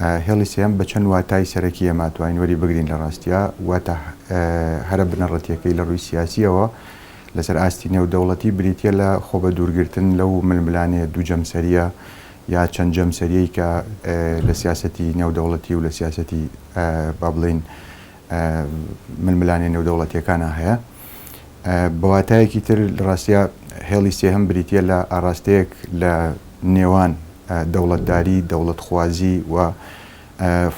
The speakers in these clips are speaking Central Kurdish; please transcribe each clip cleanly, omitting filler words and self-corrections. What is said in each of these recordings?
هێڵی سێیەم بە چەند واتای سەرەکی ئێمە ئەتوانین وەری بگرین لە ڕاستیا، واتا هەرە بنەڕەتییەکەی لە ڕووی سیاسییەوە لەسەر ئاستی نێودەوڵەتی بریتییە لە خۆبەدوورگرتن لەو ململانێ دوو جەمسەرییە یا چەند جەمسەرییەی کە لە سیاسەتی نێودەوڵەتی و لە سیاسەتی با بڵێین ململانێ نێودەوڵەتییەکانا هەیە. بە واتایەکی تر لە ڕاستیا هێڵی سێهەم بریتییە لە ئاڕاستەیەک لە نێوان دەوڵەتداری، دەوڵەتخوازی و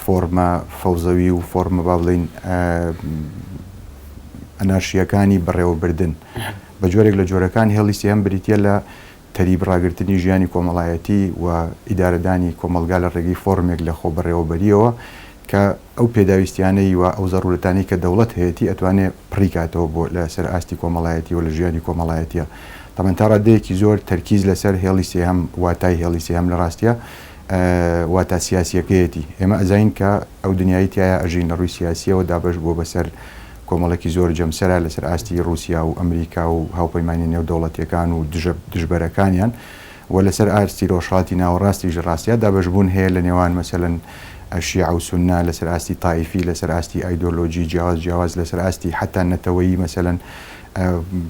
فۆرمە فەوزەوی و فۆرمە با بڵێین ئەنارشییەکانی بەڕێوەبردن. بە جۆرێک لە جۆرەکان هێڵی سێهەم بریتییە لە تەریب ڕاگرتنی ژیانی کۆمەڵایەتی و ئیدارەدانی کۆمەڵگا لە ڕێگەی فۆرمێک لە خۆبەڕێوەبەرییەوە کە ئەو پێداویستیانەی و ئەو زەڕورەتانەی کە دەوڵەت هەیەتی ئەتوانێ پڕی کاتەوە بۆ لە سەر ئاستی کۆمەڵایەتی و لە ژیانی کۆمەڵایەتیە. تەبعەن تا ڕادەیەکی زۆر تەرکیز لە سەر هێڵی سێهەم واتای هێڵی سێهەم لە ڕاستیا واتا سیاسیەکەیەتی. ئێمە ئەزانین کە ئەو دنیایەی تیایا ئەژین لە ڕووی سیاسیەوە دابەش بووە بە سەر کۆمەڵێکی زۆر جەمسەرا لە سەر ئاستی ڕووسیا و ئەمریکا و هاوپەیمانیە نێودەوڵەتیەکان و دژە دژبەرەکانیان و لەسەر ئاستی ڕۆژهەڵاتی ناوەڕاستیش لە ڕاستیا دابەشبوون هەیە لە نێوان مەسەلەن شیعە و سوننە لەسەر ئاستی تایفی لەسەر ئاستی ئایدۆلۆژی جیاواز جیاواز لەسەر ئاستی حەتا نەتەوەیی مەسەلەن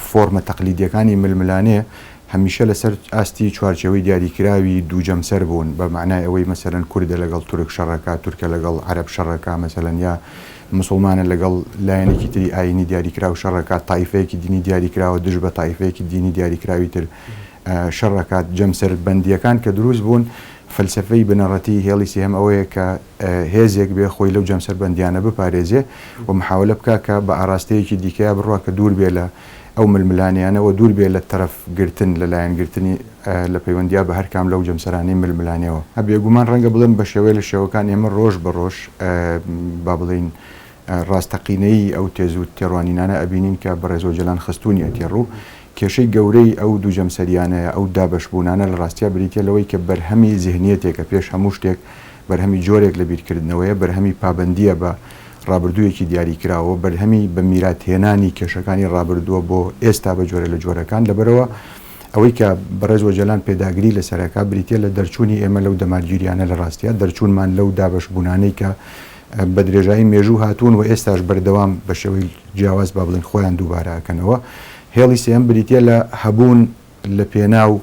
فۆرمە تەقلیدیەکانی ململانێ هەمیشە لەسەر ئاستی چوارچێوەی دیاریکراوی دوو جەمسەر بوون بە مەعنای ئەوەی مەسەلەن کوردە لەگەڵ تورک شەڕەکا تورکە لەگەڵ عەرەب شەڕەکا مەسەلەن یا مسوڵمانە لەگەڵ لایەنێکی تری ئایینی دیاریکراو شەڕەکا تایفەیەکی دینی دیاریکراوە دژ بە تایفەیەکی دینی دیاریکراوی تر شەڕ ئەکات، جەمسەربەندییەکان کە دروست بوون، فەلسەفەی بنەڕەتی هێڵی سێهەم ئەوەیە کە هێزێک بێ خۆی لەو جەمسەربەندییانە بپارێزێ و محاوەلە بکا کە بە ئاراستەیەکی دیکەیا بڕوا کە دوور بێ لە ئەو ململانێیانە و دوور بێ لە تەرەف گرتن، لە لایەن گرتنی لە پەیوەندیا بە هەر کام لەو جەمسەرانەی ململانێوە. بێگومان ڕەنگە بڵێم بە شێوەیە لە شێوەکان ئێمە ڕۆژ بە ڕۆژ با بڵێین ڕاستەقینەیی ئەو تێز و تێڕوانینانە ئەبینین کە بەڕێز ئۆجەلان خستوونیەتی ڕوو. کێشەی گەورەی ئەو دوو جەمسەریانەیە، ئەو دابەشبوونانە لە ڕاستیا بریتیە لەوەی کە بەرهەمی زیهنیەتێکە پێش هەموو شتێک بەرهەمی جۆرێک لە بیرکردنەوەیە، بەرهەمی پابەندییە بە ڕابردوویەکی دیاریکراوە، بەرهەمی بە میراتهێنانی کێشەکانی ڕابردووە بۆ ئێستا بە جۆرێ لە جۆرەکان. لەبەرئەوە ئەوەی کە بەڕێز ئۆجەلان پێداگری لەسەر ئەکا بریتیە لە دەرچوونی ئێمە لەو دەمارگیریانە لە ڕاستیا، دەرچوونمان لەو دابەشبوونانەی کە بە درێژایی مێژوو هاتوون و ئێستاش بەردەوام بە شێوەی جیاواز با بڵێین خۆیان دووبارە ئەکەنەوە. هێڵی سێیەم بریتییە لە هەبوون لە پێناو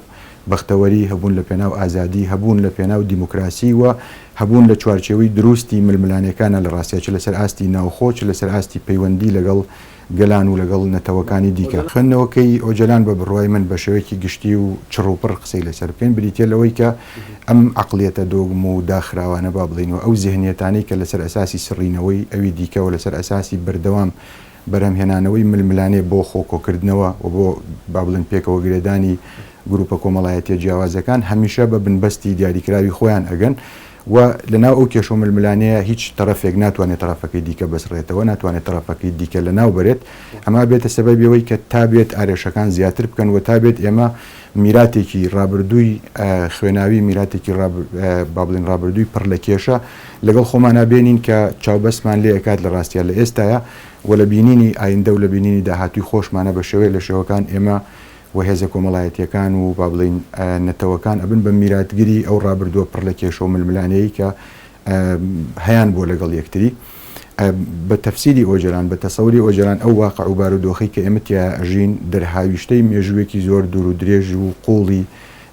بەختەوەری، هەبوون لە پێناو ئازادی، هەبوون لە پێناو دیموکراسی و هەبوون لە چوارچێوەی دروستی ململانێکانە لە ڕاستیا چ لەسەر ئاستی ناوخۆ چ لەسەر ئاستی پەیوەندی لەگەڵ گەلان و لەگەڵ نەتەوەکانی دیکە. خوێندنەوەکەی ئۆجەلان بە بڕوای من بە شێوەیەکی گشتی و چڕ و پڕ قسەی لەسەر بکەین بریتییە لەوەی کە ئەم عەقڵیەتە دۆگم و داخراوانە با بڵێین و ئەو زیهنیەتانەی کە لەسەر ئەساسی سڕینەوەی ئەوی دیکە و لەسەر ئەساسی بەردەوام بەرهەمهێنانەوەی ململانێ بۆ خۆ کۆکردنەوە و بۆ با بڵێین پێکەوە گرێدانی گروپە کۆمەڵایەتیە جیاوازەکان هەمیشە بە بنبەستی دیاریکراوی خۆیان ئەگەن و لەناو ئەو کێشە و ململانێیە هیچ تەڕەفێک ناتوانێت تەڕەفەکەی دیکە بسڕێتەوە، ناتوانێت تەڕەفەکەی دیکە لەناو بەرێت، ئەمە ئەبێتە سەبەبی ئەوەی کە تا بێت ئارێشەکان زیاتر بکەن و تا بێت ئێمە میراتێکی ڕابردووی خوێناوی، میراتێکی با بڵێین ڕابردووی پڕ لە کێشە لەگەڵ خۆمانا بێنین کە چاوبەستمان لێ ئەکات لە ڕاستیا لە ئێستایا و لە بینینی ئایندە و لە بینینی داهاتووی خۆشمانا بە شێوەیەک لە شێوەکان ئێمە و هێزە کۆمەڵایەتییەکان و با بڵێین نەتەوەکان ئەبن بە میراتگری ئەو ڕابردووە پڕ لە کێشە و ململانێیەی کە هەیان بووە لەگەڵ یەکتری. بە تەفسیری ئۆجەلان، بە تەسەوری ئۆجەلان ئەو واقع و بارودۆخەی کە ئێمە تیایا ئەژین دەرهاویشتەی مێژوویەکی زۆر دوور و درێژ و قووڵی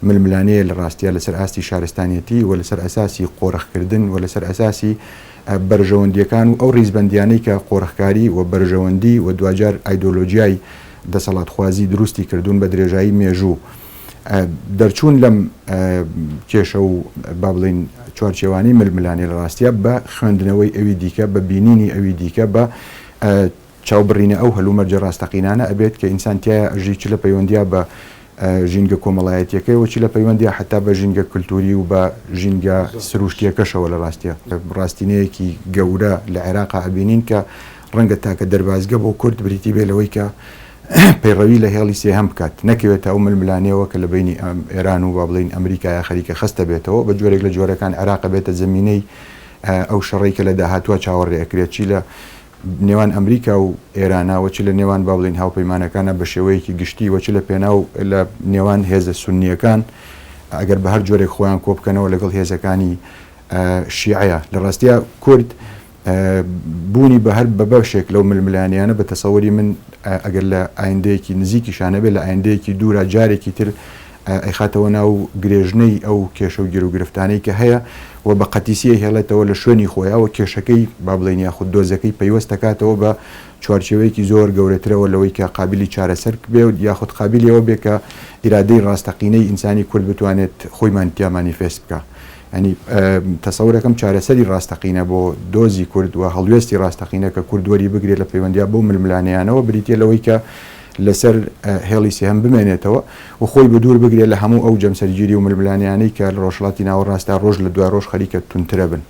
ململانێیە لە ڕاستیا لەسەر ئاستی شارستانیەتی و لەسەر ئەساسی قۆرخکردن و لەسەر ئەساسی بەرژەوەندییەکان و ئەو ڕیزبەندییانەی کە قۆرخکاری و بەرژەوەندی و دواجار ئایدۆلۆژیای دەسەڵاتخوازی دروستی کردوون بە درێژایی مێژوو. دەرچوون لەم کێشە و با بڵێین چوارچێوانەی ململانێ لە ڕاستیا بە خوێندنەوەی ئەوی دیکە، بە بینینی ئەوی دیکە، بە چاوبڕینە ئەو هەلومەرجە ڕاستەقینانە ئەبێت کە ئینسان تیایا ئەژی چ لە پەیوەندیا بە ژینگە کۆمەڵایەتیەکەیەوە چ لە پەیوەندیا حەتا بە ژینگە کلتوری و بە ژینگە سروشتیەکەشەوە لە ڕاستیا ڕاستینەیەکی گەورە لە عێراقا ئەبینین کە ڕەنگە تاکە دەربازگە بۆ کورد بریتی بێ لەوەی کە پەیڕەوی لە هێڵی سێهەم بکات، نەکەوێتە ئەو ململانێوە کە لە بەینی ئێران و با بڵێین ئەمریکایا خەریکە خەستە بێتەوە، بە جۆرێک لە جۆرەکان عێراق ئەبێتە زەمینەی ئەو شەڕەی کە لە داهاتووا چاوەڕێ ئەکرێت چی لە نێوان ئەمریکا و ئێرانا و چ لە نێوان با بڵێین هاوپەیمانەکانا بە شێوەیەکی گشتی و چ لە پێناو لە نێوان هێزە سوننییەکان ئەگەر بە هەر جۆرێک خۆیان کۆبکەنەوە لەگەڵ هێزەکانی. شیعەیە. لە ڕاستیا کورد بوونی بە هەر بە بەشێک لەو ململانێیانە بە تەسەوری من ئەگەر لە ئایندەیەکی نزیکیشا نەبێت لە ئایندەیەکی دوورا جارێکی تر ئەیخاتەوە ناو گرێژنەی ئەو کێشە و گیروگرفتانەی کە هەیە و بە قەتیسی ئەیهێڵێتەوە لە شوێنی خۆیا و کێشەکەی با بڵێین یاخود دۆزەکەی پەیوەست دەکاتەوە بە چوارچێوەیەکی زۆر گەورەترەوە لەوەی کە قابیلی چارەسەر بێ و یاخود قابیلی ئەوە بێ کە ئیرادەی ڕاستەقینەی ئینسانی کورد بتوانێت خۆی تیا مانیفێست بکا. یانی تەسەورەکەم چارەسەری ڕاستەقینە بۆ دۆزی کورد و هەڵوێستی ڕاستەقینە کە کورد وەری بگرێ لە پەیوەندیا بەو ململانێیانەوە بریتیە لەوەی کە لەسەر هێڵی سێهەم بمێنێتەوە و خۆی بەدوور بگرێ لە هەموو ئەو جەمسەرگیری و ململانێیانەی کە لە ڕۆژهەڵاتی ناوەڕاستدا ڕۆژ لە دوای ڕۆژ خەریکە توندترەبن.